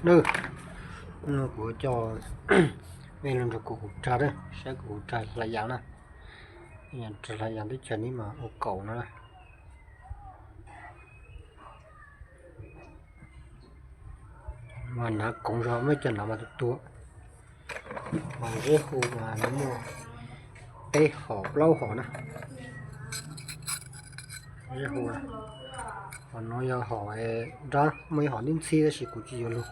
Nws, no kuv coj nej los nrog kuv hu rag na, saib kuv hu rag hlais yas na. Rag hlais yas teb chaws neb mas ua kaum no na. Mas hnav koov zog, muaj cov hnav mas tuag tuag. Mas zeb hu mas nws muaj peb hom plaub hom na. Zeb hu, hom no yog hom nrab, muaj ib hom ntxhib ntxhib tab sis kuv tsis yuav lug.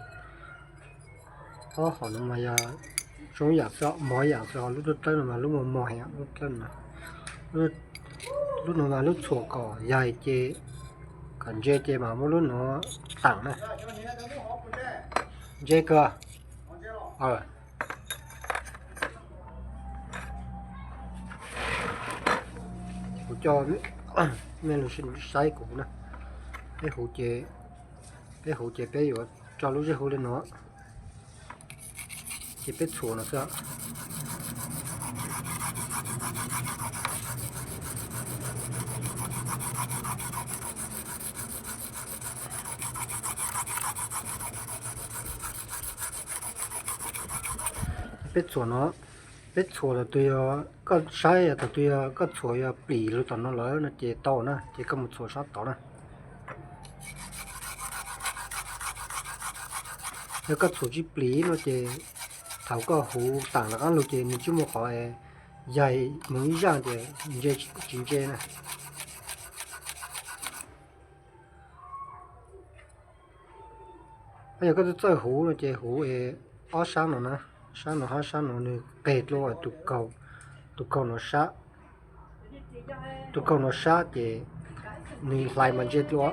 Ob hom no mas yog zoo yam xwb, mos yam xwb, ho lub dawb dawb no mas lub mos mos heev, lub dawb no. Lub no mas lub txhuam kom yaig ces, kom ntse ces mas muab lub no taam na. Ntse kawg. Kuv coj nej los saib kuv na. Peb huv ces, peb huv ces peb yuav tso lub zeb hu li no, ces peb txhuam no xwb. Peb txhuam no, peb txhuam thaum twg yog koj saib, thaum twg yog koj txhuam yog plim lug tom no lawm no ces tau na, ces koj mus txhuam sab tod na. Yog koj txhuam tsis plim no ces thaum koj huv taam rov qab lug ces nws tsis muaj qhov yaig mus ib zaaj ces ntse tsis ntse na. Yog koj txawj huv no ces huv es ob sab no na, sab no hab sab no nws qeg dlua tus kaug, tus kaug no sab, tus kaug no sab ces nws hlais mas ntse dlua.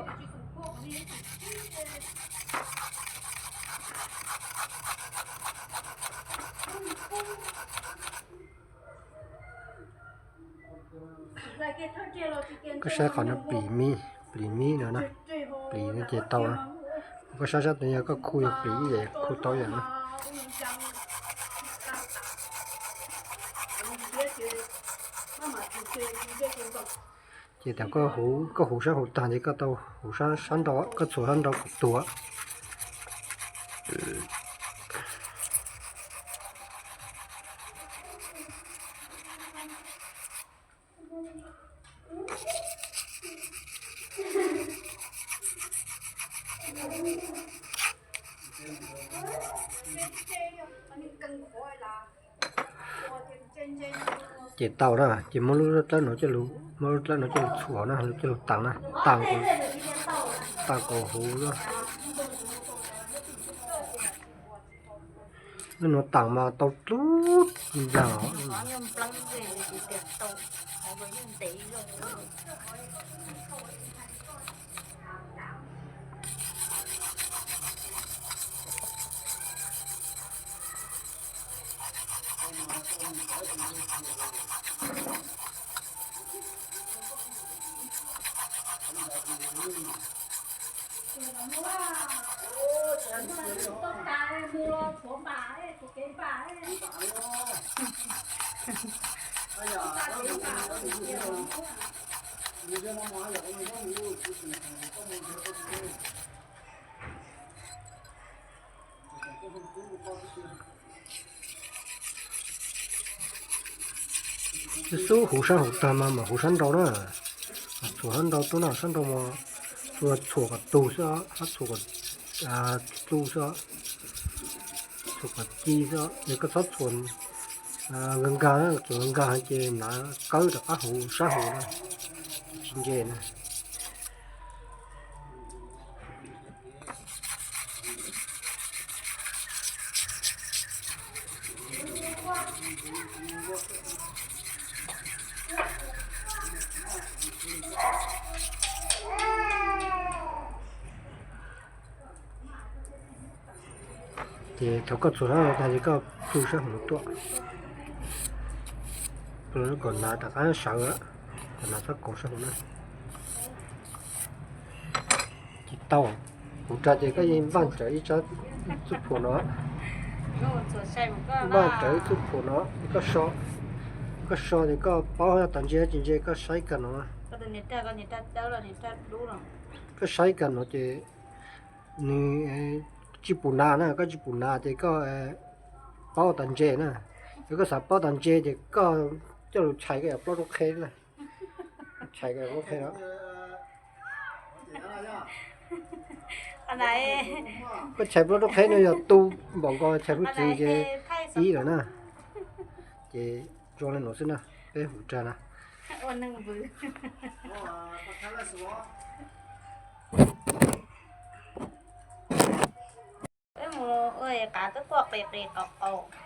Koj saib qhov no plim mi, plim mi no na, plim no ces tau na. Koj saib sab tod yog koj khu yog plim ib yam khu tau yam na. Ces thaum koj huv, koj huv sab huv taag ces koj tau huv sab nrau, koj txhuam sab nrau kom tuag. Ces tau na, ces muab lub dlawb no coj lug, muab lub dlawb no coj lug txhuam na, coj lug taam na, taam kom, taam kom huv, lub no taam mas tau dlub nplaag os. Xub huv sab huv taag mas mam huv sab nrau na. Txhuam sab nrau tuaj na, sab nrau mas tsuas txhuam kom tug xwb, hab txhuam kom dlub xwb, txhuam kom ci xwb, yog koj txhob txhuam nkaag nkaag, txhuam nkaag nkaag ces nav kawb rov qab huv sab huv na, tsis ntse na. Ces thaum koj txhuam sab no tag ces koj txhuam sab huv tuaj, kom nav rov qab sawv, kom nav txhob koov sab huv na. Ces tau, huv rag ces koj yeej npaj tsawv ib tsab txuj phuam no, Npaj rawv ib tug phuam no, koj so, koj so ces koj paub tas ntse tsis ntse koj saib kag no. Koj saib kag no ces nws tsis pum nas na, koj tsis pum nas ces koj paub tas ntse na. Yog koj xav paub tas ntse ces koj coj lus tshais koj yog plaub rau qheb na. Tshais koj yog plaub qheb no. Koj tshais plaub rau qheb no yog tu npaum nkaus tshais hauv txwv ces ib lawm na. Ces zoo li no xwb na, peb hu rag na.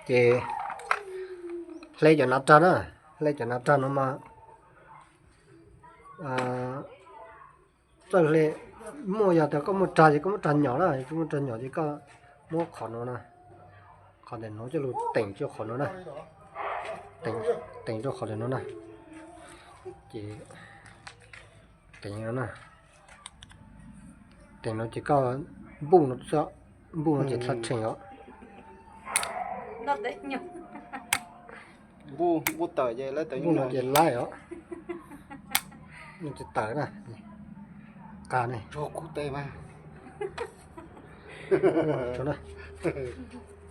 Ces hle cov nas rag na, hle cov nas rag no mas txawj hle, muaj yog tias koj muaj rag ces koj muab rag nyom na, koj muaj rag nyom ces koj muab qhov no na, qhov ntawm no coj lug teem rau qhov no na, teem rau qhov ntawm no na, ces teem no na, teem no ces koj npuj no xwb, npuj no ces tshaj rhees os. Npuj no ces laib os, no ces tawm na, qab ne,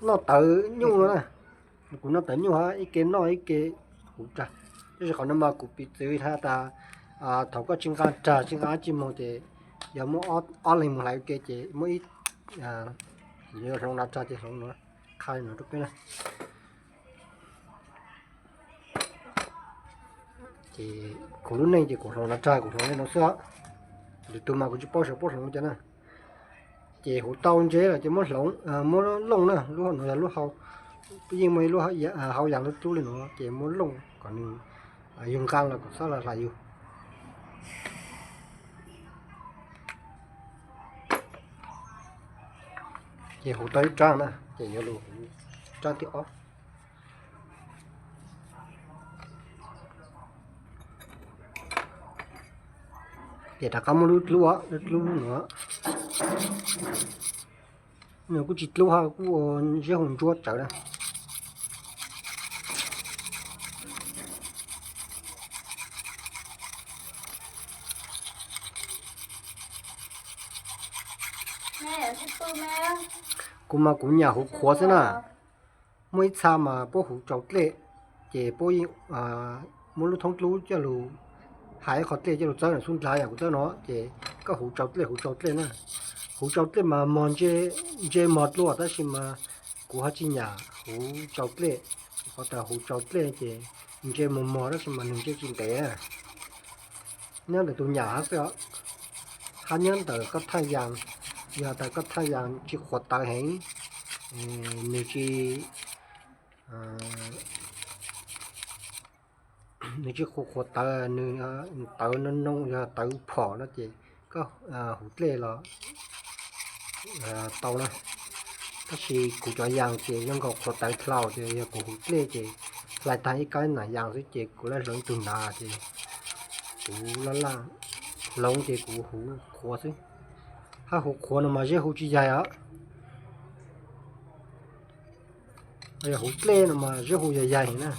noj tawv nyuj no na. Kuv noj tawv nyuj hab ib ke noj ib ke huv rag. Tab sis qhov no mas kuv piv txwv has tas thaum koj tsis nqa rag tsis nqa dab tsi moog ces yog muab ob leeg moog hlais ua ke ces muab ib, yuav hloov nas rag ces hloov no, qha li no rau peb na. Ces kuv lub neej ces kuv hloov nas rag kuv hloov li no xwb, lwm tug mas kuv tsis paub sav puab hloov ua cas na. Ces huv tau ntse lawm ces muab hloov, muab looj na, lub no yog lub hau, yeej muaj ib lub hau yas dlub dlub li no ces muab looj kom nws yug nqaa los kom txhob hlais yug. Ces huv tau ib rab na ces yuav lug huv rab thib ob. Ces rov qab muab lub dlub, lub dlub no, nws kuj tsis dlub hab kuj ua ziab hu ntsuab tsawv na. Kuv mas kuv nyam huv qhuav xwb na. Muaj ib txha mas puab huv tsau dlej, ces puab muab lub thoob dlub coj lug has ib qho dlej coj lug txawb na, xub ndlav yam kuv txawb no, ces koj huv tsau dlej, huv tsau dlej na. Huv tsau dlej mas mog, ntse mog dlua, tab sis mas kuv ho tsis nyam huv tsau dlej, qhov tas huv tsau dlej ces ntse mog mog tab sis mas nws ntse tsis ntev na. Nyob ntawm tus nyam hab xwb os, hab nyob ntawm koj thaj yas, yog tas koj thaj yas tsis qhuav tawv heev, nws tsis, nws tsis qhuav qhuav tawv, nws tawv no no yog tawv phom no ces koj huv dlej los tau na. Tab sis kuv cov yas ces zoo nkaus qhuav tawv dlhau ces yog kuv huv dlej ces hlais tag ib kab nam yas xwb ces kuv laj hloov ib tug nav ces kuv laj laj hloov ces kuv huv qhuav xwb. Hab huv qhuav no mas ziab hu tsis yaig os. Yog huv dlej no mas ziab hu yog yaig na.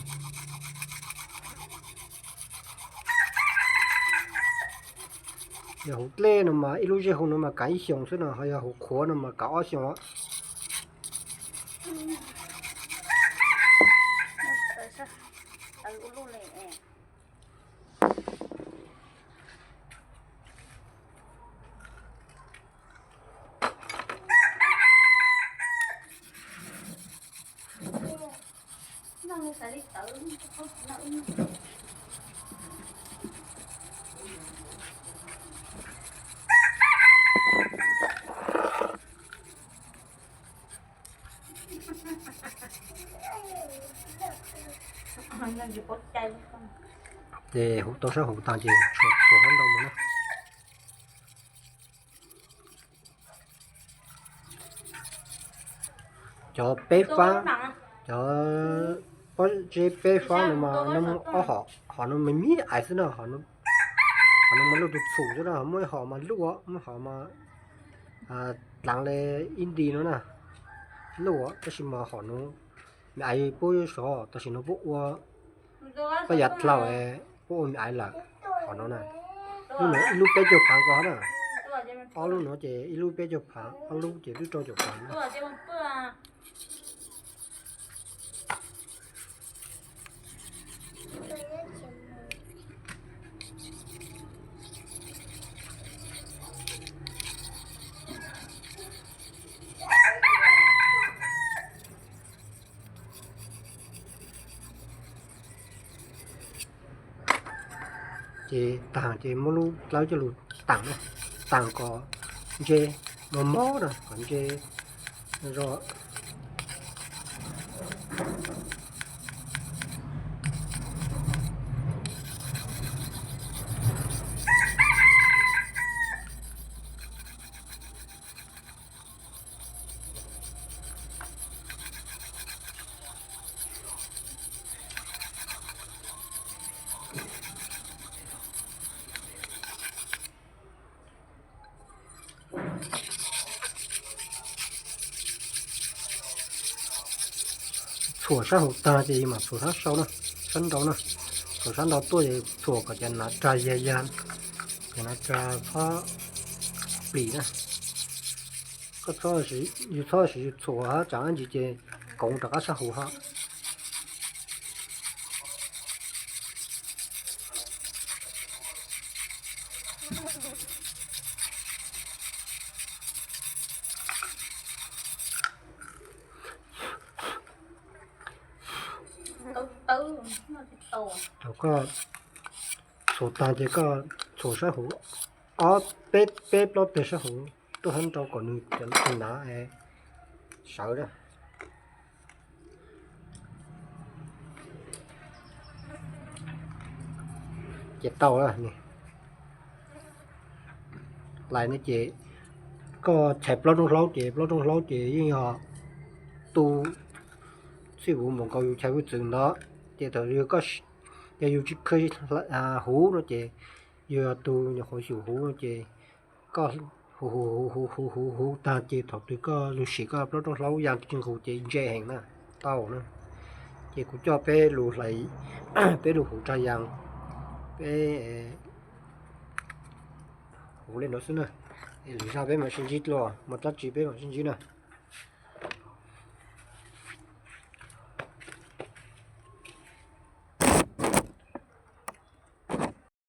Yog huv dlej no mas ib lub ziab hu no mas kav ib xyoos xwb no, ho yog huv qhuav no mas kav ob xyoos. Ces huv tau sab huv taag ces txhuam hab ntau mus na. Cov peb fab, cov pob zeb peb fab no mas noj muaj ob hom, hom no mas mib ais xwb na, hom no mas luj tug txhum xwb na, muaj ib hom mas luj, muaj hom mas dlaav le ib nti no na. Luj, tab sis mas hom no me aiv puab sov, tam sim no puab ua, puab yav dlhau, puab ua me aiv lawm. Hom no na, lub no ib lub peb caug phav ko na. Ob lub no ces ib lub peb caug phav, ob lub ces twb rau caum phav na. Ces taag ces muab lub dlawb coj lug taam, taam kom ntse mob mob na, kom ntse zoo. Txhuam sab hauv taag ces yus mam txhuam sab sau na, sab nraud na. Txhuam sab nraud tuaj es txhuam kom cov nav rag yag yag, cov nav rag txhob plis na. Koj txhob, yus txhob siv yus txhuam hab tsam dab tsi ces koov rov qab sab hauv hab. Thaum koj txhuam taag ces koj txhuam sab hauv ob peb, peb plaub teg sab hauv tuaj hab rau kom nws cov nav sawv na. Ces tau lawm ne. Ces koj chais plaub rooj hlaub ces plaub rooj hlaub ces yeej yog tu txhij huv npaum nkaus yus chais hwj txwv ntawd. Ces thaum yog yus tsis kheev huv no ces yus yog tus nyuam qhuav xyum huv no ces koj huv huv huv huv huv huv taag ces thaum twg koj lug sim koj plaub rooj hlaub ya tsis nqus ces ntse heev na, tau na. Ces kuv coj peb lug hlais, peb lug huv rag yas, peb huv le nuav xwb na. Lwm zag peb mam sib ntsib dlua, muaj dlaab tsi peb mam sib ntsib na.